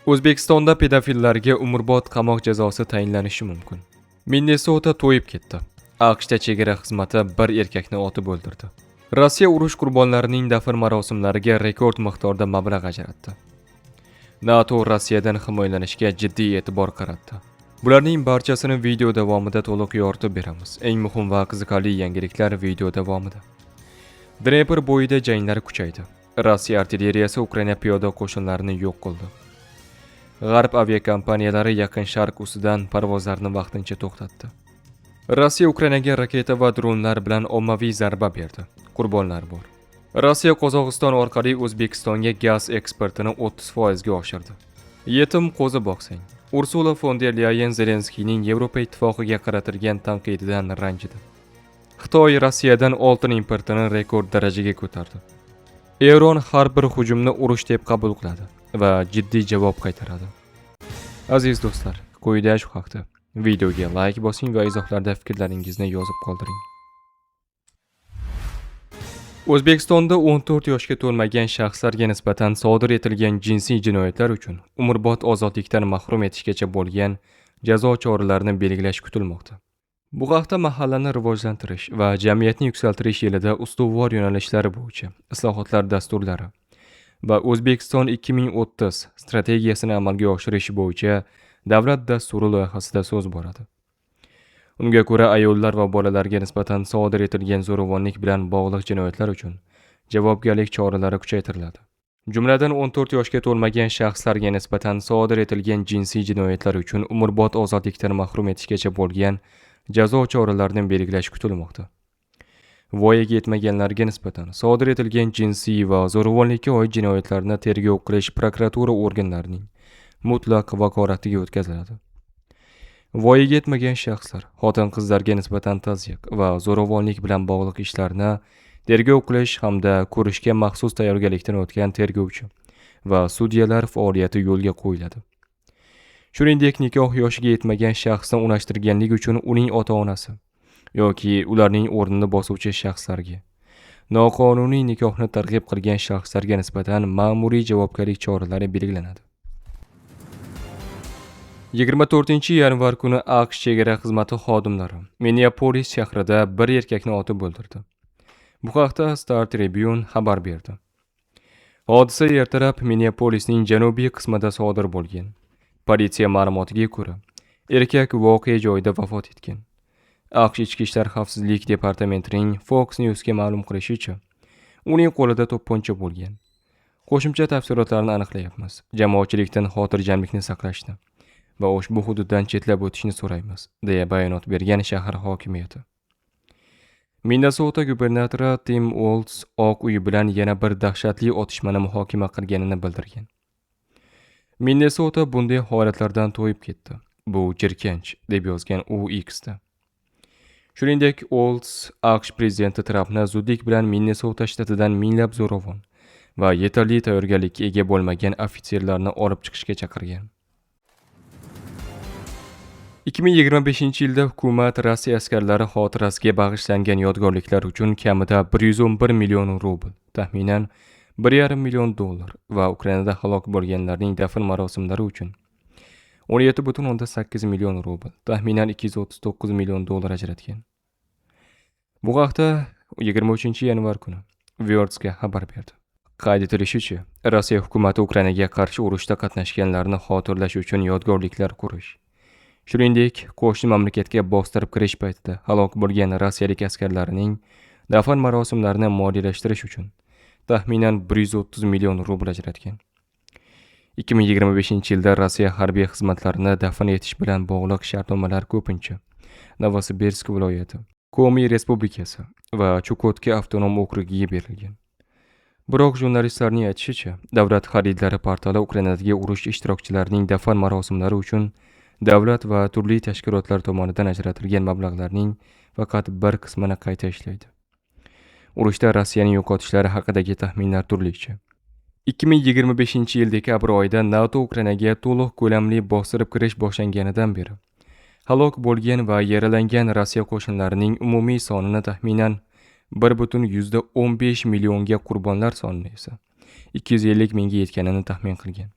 O'zbekistonda pedofillarga umrbod qamoq jazosi tayinlanishi mumkin. Minnesota to'yib ketdi. AQShda chegara xizmati bir erkakni otib o'ldirdi. Rossiya urush qurbonlarining dafn marosimlariga rekord miqdorda mablag' ajratdi. NATO Rossiyadan himoyalanishga jiddiy e'tibor qaratdi. Bularning barchasini video davomida to'liq yoritib beramiz. Eng muhim va qiziqarli yangiliklar video davomida. Dnepr bo'yida janglar kuchaydi. Rossiya artilleriyasi Ukraina piyoda qo'shinlarini yo'q qildi. G'arb aviakompaniyalari Yaqin Sharq ustidan parvozlarni vaqtincha to'xtatdi. Rossiya Ukrainaga raketa va dronlar bilan ommaviy zarba berdi. Qurbonlar bor. Rossiya Qozog'iston orqali O'zbekistonga gaz eksportini 30% ga oshirdi. Yetim qo'zi boqsang. Ursula fon der Lyayen Zelenskiyning Yevropa Ittifoqiga qaratilgan tanqididan ranjidi. Xitoy Rossiyadan oltin importini rekord darajaga ko'tardi. Eron har bir hujumni urush deb qabul qiladi va jiddiy javob qaytaradi. Aziz do'stlar, quyida shu haqda. Videoga like bosing va izohlarda fikrlaringizni yozib qoldiring. O'zbekistonda 14 yoshga to'lmagan shaxslarga nisbatan sodir etilgan jinsiy jinoyatlar uchun umrbod ozodlikdan mahrum etishgacha bo'lgan jazo choralarini belgilash kutilmoqda. Bu haqda Mahallani rivojlantirish va jamiyatni yuksaltirish yilida ustuvor yo'nalishlari bo'yicha islohotlar dasturlari va O'zbekiston 2030 strategiyasini amalga oshirish bo'yicha davlat dasturi loyihasida so'z boradi. Unga ko'ra, ayollar va bolalarga nisbatan sodir etilgan zo'ravonlik bilan bog'liq jinoyatlar uchun javobgarlik choralari kuchaytiriladi. Jumladan, 14 yoshga to'lmagan shaxslarga nisbatan sodir etilgan jinsiy jinoyatlar uchun umrbod ozodlikdan mahrum etishgacha bo'lgan jazo choralarini belgilash kutilmoqda. Voyaga yetmaganlarga nisbatan sodir etilgan jinsiy va zo'ravonlikka oid jinoyatlarni tergov qilish prokuratura organlarining mutlaq vakolatiga o'tkaziladi. Voyaga yetmagan shaxslar, xotin-qizlarga nisbatan tazyiq va zo'ravonlik bilan bog'liq ishlarni tergov qilish hamda ko'rishga maxsus tayyorgarlikdan o'tgan tergovchi va sudyalar faoliyati yo'lga qo'yiladi. Shuningdek, nikoh yoshiga yetmagan shaxsni unashtirganlik uchun uning ota-onasi yoki ularning o'rnini bosuvchi shaxslarga, noqonuniy nikohni targ'ib qilgan shaxslarga nisbatan ma'muriy javobgarlik choralari belgilanadi. 24 yanvar kuni AQSh chegara xizmati xodimlari Minneapolis shahrida bir erkakni otib o'ldirdi. Bu haqda Star Tribune xabar berdi. Hodisa ertalab Minneapolisning janubiy qismida sodir bo'lgan. Politsiya ma'lumotiga ko'ra, erkak voqea joyida vafot etgan. AQSh Ichki ishlar xavfsizlik departamentining Fox News'ga ma'lum qilishicha, uning qo'lida to'pponcha bo'lgan. Qo'shimcha tafsilotlarni aniqlayapmiz. Jamoatchilikdan xotirjamlikni saqlashni va ushbu hududdan chetlab o'tishni so'raymiz, deya bayonot bergan shahar hokimiyati. Minnesota gubernatori Tim Uolz Oq uy bilan yana bir dahshatli otishmani muhokama qilganini bildirgan. Minnesota bunday holatlardan to'yib ketdi. Bu jirkanch, deb yozgan u X'da. Shuningdek, Uolz AQSh prezidenti Trampni zudlik bilan Minnesota shtatidan minglab zo'ravon va yetarli tayyorgarlikka ega bo'lmagan ofitserlarni olib chiqishga chaqirgan. 2025-yilda hukumat Rossiya askarlari xotirasiga bag'ishlangan yodgorliklar uchun kamida 111 million rubl, taxminan 1,5 million dollar va Ukrainada halok bo'lganlarning dafn marosimlari uchun 17,8 million rubl, taxminan 239 million dollar ajratgan. Bu haqda 23 yanvar kuni Verstka xabar berdi. Qayd etilishicha, Rossiya hukumati Ukrainaga qarshi urushda qatnashganlarni xotirlash uchun yodgorliklar qurish, shuningdek, qo'shni mamlakatga bostirib kirish paytida halok bo'lgan rossiyalik askarlarning dafn marosimlarini moliyalashtirish uchun taxminan 130 million rubl ajratgan. 2025-yilda Rossiya harbiy xizmatlarini dafn etish bilan bog'liq shartnomalar ko'pincha Novosibirsk viloyati, Komi Respublikasi va Chukotka avtonom okrugiga berilgan. Biroq jurnalistlarning aytishicha, davlat xaridlari portali Ukrainadagi urush ishtirokchilarining dafn marosimlari uchun davlat va turli tashkilotlar tomonidan ajratilgan mablag'larning faqat bir qismini qayta ishlaydi. Urushda Rossiyaning yo'qotishlari haqidagi taxminlar turlicha. 2025 yil dekabr oyida NATO Ukrainaga to'liq ko'lamli bostirib kirish boshlanganidan beri halok bo'lgan va yaralangan Rossiya qo'shinlarining umumiy sonini taxminan 1,15 millionga, qurbonlar sonini esa 250 mingga yetganini taxmin qilgan.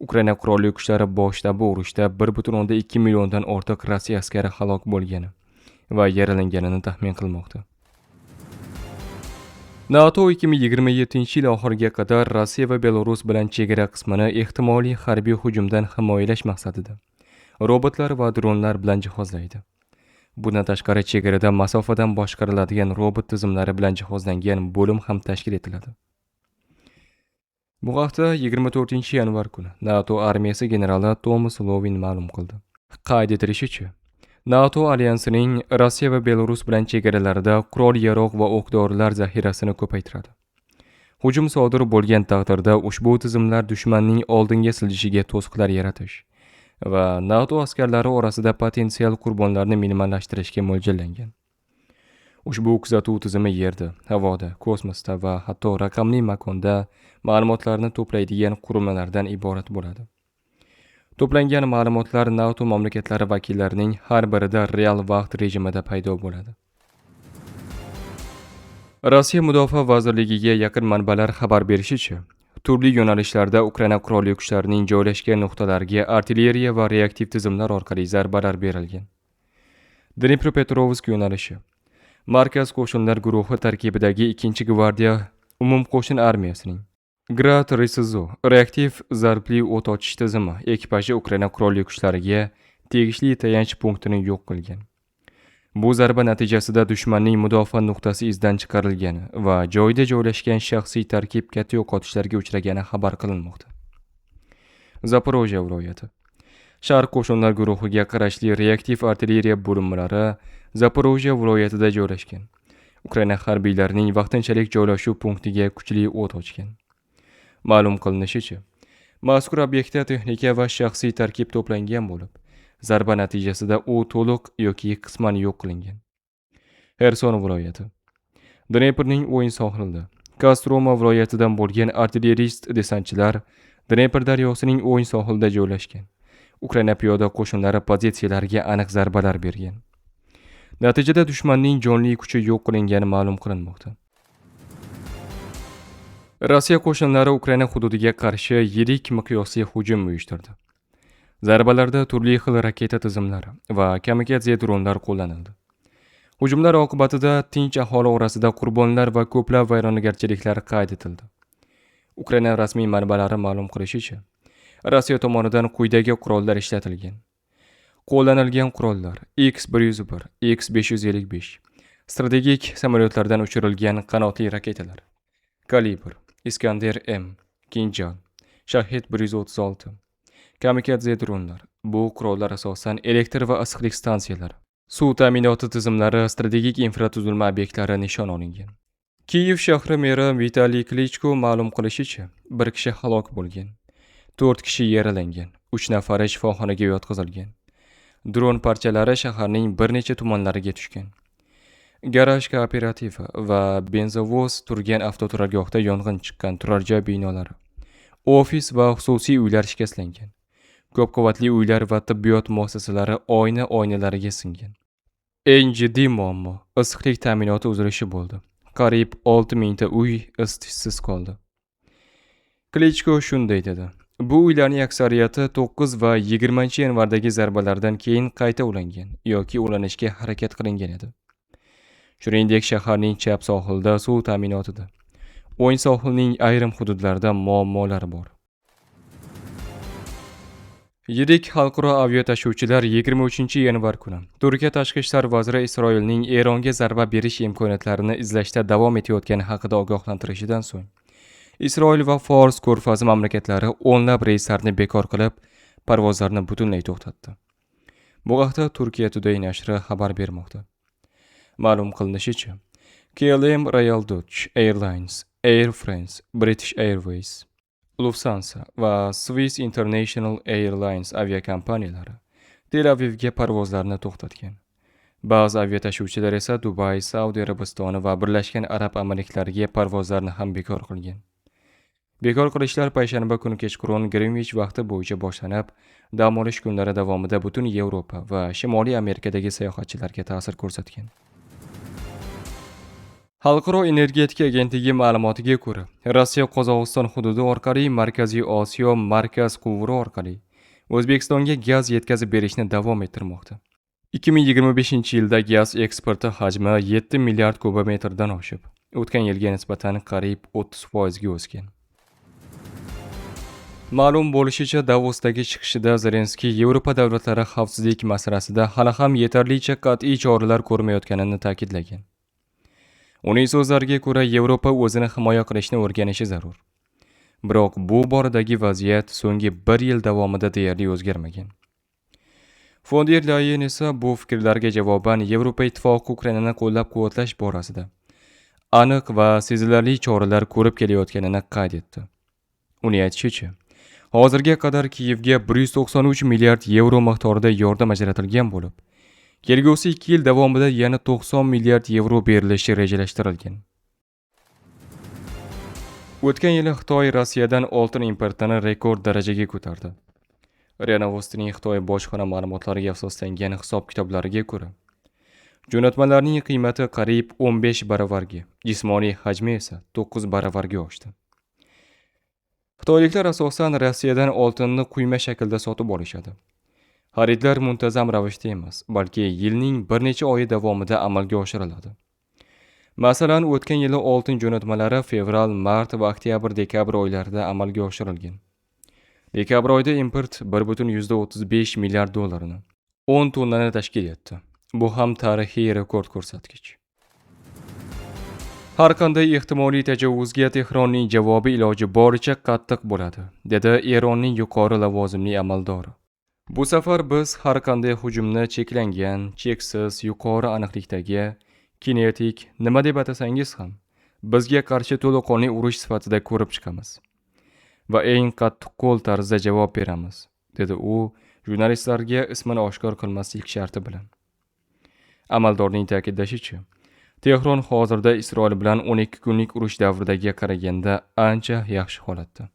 Ukraina Qurolli Kuchlari bosh shtabi urushda 1,2 milliondan ortiq Rossiya askari halok bo'lgani va yaralanganini taxmin qilmoqda. NATO 2027-yil oxiriga qadar Rossiya va Belarus bilan chegara qismini ehtimoliy harbiy hujumdan himoyalash maqsadida robotlar va dronlar bilan jihozlaydi. Bundan tashqari, chegarada masofadan boshqariladigan robot tizimlari bilan jihozlangan bo'lim ham tashkil etiladi. Bu haqda 24-yanvar kuni NATO armiyasi generali Tomas Lovin ma'lum qildi. Qayd etilishicha, NATO alyansining Rossiya va Belarus bilan chegaralarida qurol-yarog' va o'q-dorilar zaxirasini ko'paytiradi. Hujum sodir bo'lgan taqdirda ushbu tizimlar dushmanning oldinga siljishiga to'siqlar yaratish va NATO askarlari orasida potensial qurbonlarni minimallashtirishga mo'ljallangan. Ushbu kuzatuv tizimi yerda, havoda, kosmosda va hatto raqamli makonda ma'lumotlarni to'playdigan qurilmalardan iborat bo'ladi. To'plangan ma'lumotlar NATO mamlakatlari vakillarining har birida real vaqt rejimida paydo bo'ladi. Rossiya Mudofaa vazirligiga yaqin manbalar xabar berishicha, turli yo'nalishlarda Ukraina qurolli kuchlarining joylashgan nuqtalariga artilleriya va reaktiv tizimlar orqali zarbalar berilgan. Dnipropetrovsk yo'nalishi. Markaz qo'shinlar guruhi tarkibidagi 2-gvardiya umumqo'shin armiyasining Grad RSZO reaktiv zarbli o't ochish tizimi ekipaji Ukraina qurolli kuchlariga tegishli tayanch punktini yo'q qilgan. Bu zarba natijasida dushmanning mudofaa nuqtasi izdan chiqarilgani va joyida joylashgan shaxsiy tarkib katta yo'qotishlarga uchragani xabar qilinmoqda. Zaporojye viloyati. Sharq qo'shinlar guruhiga qarashli reaktiv artilleriya bo'linmalari Zaporojye viloyatida joylashgan Ukraina harbiylarining vaqtinchalik joylashuv punktiga kuchli o't ochgan. Ma'lum qilinishicha, mazkur obyektda texnika va shaxsiy tarkib to'plangan bo'lib, zarba natijasida u to'liq yoki qisman yo'q qilingan. Xerson viloyati. Dneprning o'ng sohilida Kostroma viloyatidan bo'lgan artillerist desantchilar Dnepr daryosining o'ng sohilida joylashgan Ukraina piyoda qo'shinlari pozitsiyalariga aniq zarbalar bergan. Natijada dushmanning jonli kuchi yo'q qilingani ma'lum qilinmoqda. Rossiya qo'shinlari Ukraina hududiga qarshi yirik miqyosli hujum uyushtirdi. Zarbalarda turli xil raketa tizimlari va kamikadze dronlar qo'llanildi. Hujumlar oqibatida tinch aholi orasida qurbonlar va ko'plab vayronagarchiliklar qayd etildi. Ukraina rasmiy manbalari ma'lum qilishicha, Rossiya tomonidan quyidagi qurollar ishlatilgan. Qo'llanilgan qurollar: X-101, X-555, strategik samolyotlardan uchirilgan qanotli raketalar, Kalibr, Iskander M, Kinjal, Shahed 136, kamikadze dronlar. Bu qurollar asosan elektr va issiqlik stansiyalari, suv ta'minoti tizimlari, strategik infratuzilma obyektlari nishon olingan. Kiyev shahri meri Vitaliy Klichko ma'lum qilishicha, bir kishi halok bo'lgan, 4 kishi yaralangan, 3 nafari shifoxonaga yotqizilgan. Dron parchalari shaharning bir necha tumanlariga tushgan. Garaj kooperativi va benzovoz turgan avtoturargohda yong'in chiqqan, turar joy binolari, ofis va xususiy uylar shikastlangan. Ko'p qavatli uylar va tibbiyot muassasalari oyna oynalariga singan. Eng jiddiy muammo issiqlik ta'minoti uzilishi bo'ldi. Qariyb 6 mingta uy isitishsiz qoldi. Klichko shunday dedi: Bu uylarning aksariyati 9 va 20 yanvardagi zarbalardan keyin qayta ulangan yoki ulanishga harakat qilingan edi. Shuningdek, shaharning chap sohilida suv ta'minotida, o'ng sohilning ayrim hududlarida muammolar bor. Yirik xalqaro aviatashuvchilar 23 yanvar kuni Turkiya tashqi ishlar vaziri Isroilning Eronga zarba berish imkoniyatlarini izlashda davom etayotgani haqida ogohlantirishidan so'ng Isroil va Fors ko'rfazi mamlakatlari o'nlab reyslarni bekor qilib, parvozlarni butunlay to'xtatdi. Bu haqda Turkiya Today nashri xabar bermoqda. Ma'lum qilinishicha, KLM Royal Dutch Airlines, Air France, British Airways, Lufthansa va Swiss International Airlines aviakompaniyalari Tel Avivga parvozlarni to'xtatgan. Ba'zi aviatashuvchilar esa Dubay, Saudiya Arabistoni va Birlashgan Arab Amirliklariga parvozlarni ham bekor qilgan. Bekor qilishlar payshanba kuni kechqurun Greenwich vaqti bo'yicha boshlanib, dam olish kunlari davomida butun Yevropa va Shimoliy Amerikadagi sayohatchilarga ta'sir ko'rsatgan. Xalqaro energetika agentligi ma'lumotiga ko'ra, Rossiya Qozog'iston hududi orqali Markaziy Osiyo markaz quvuri orqali O'zbekistonga gaz yetkazib berishni davom ettirmoqda. 2025-yilda gaz eksporti hajmi 7 milliard kubometrdan oshib, o'tgan yilga nisbatan qariyb 30% ga o'sgan. Ma'lum bo'lishicha, Davosdagi chiqishida Zelenskiy Yevropa davlatlari xavfsizlik masalasida hali ham yetarlicha qat'iy choralar ko'rmayotganini ta'kidlagan. Uning so'zlariga ko'ra, Yevropa o'zini himoya qilishni o'rganishi zarur. Biroq bu boradagi vaziyat so'nggi bir yil davomida deyarli o'zgarmagan. Fon der Lyayen esa bu fikrlarga javoban Yevropa Ittifoqi Ukrainani qo'llab-quvvatlash borasida aniq va sezilarli choralar ko'rib kelayotganini qayd etdi. Uning aytishicha, hozirga qadar Kiyevga 193 milliard yevro miqdorida yordam ajratilgan bo'lib, kelgusi 2 yil davomida yana 90 milliard yevro berilishi rejalashtirilgan. O'tgan yili Xitoy Rossiyadan oltin importini rekord darajaga ko'tardi. RIA Novostining Xitoy bojxona ma'lumotlariga asoslangan hisob-kitoblariga ko'ra, jo'natmalarning qiymati qariyb 15 baravarga, jismoniy hajmi esa 9 baravarga oshdi. Xitoyliklar asosan Rossiyadan oltinni quyma shaklda sotib olishadi. Xaridlar muntazam ravishda emas, balki yilning bir necha oyi davomida amalga oshiriladi. Masalan, o'tgan yili oltin jo'natmalari fevral, mart va oktyabr-dekabr oylarida amalga oshirilgan. Dekabr oyida import 1,35 milliard dollarni, 10 tonnani tashkil etdi. Bu ham tarixiy rekord ko'rsatkich. Har qanday ehtimoliy tajovuzga Tehronning javobi iloji boricha qattiq bo'ladi, dedi Eronning yuqori lavozimli amaldori. Bu safar biz har qanday hujumni cheklangan, cheksiz, yuqori aniqlikdagi, kinetik, nima deb atasangiz ham, bizga qarshi to'laqonli urush sifatida ko'rib chiqamiz va eng qattiqqo'l tarzda javob beramiz, dedi u jurnalistlarga ismini oshkor qilmaslik sharti bilan. Amaldorning ta'kidlashicha, Tehron hozirda Isroil bilan 12 kunlik urush davridagiga qaraganda ancha yaxshi holatda.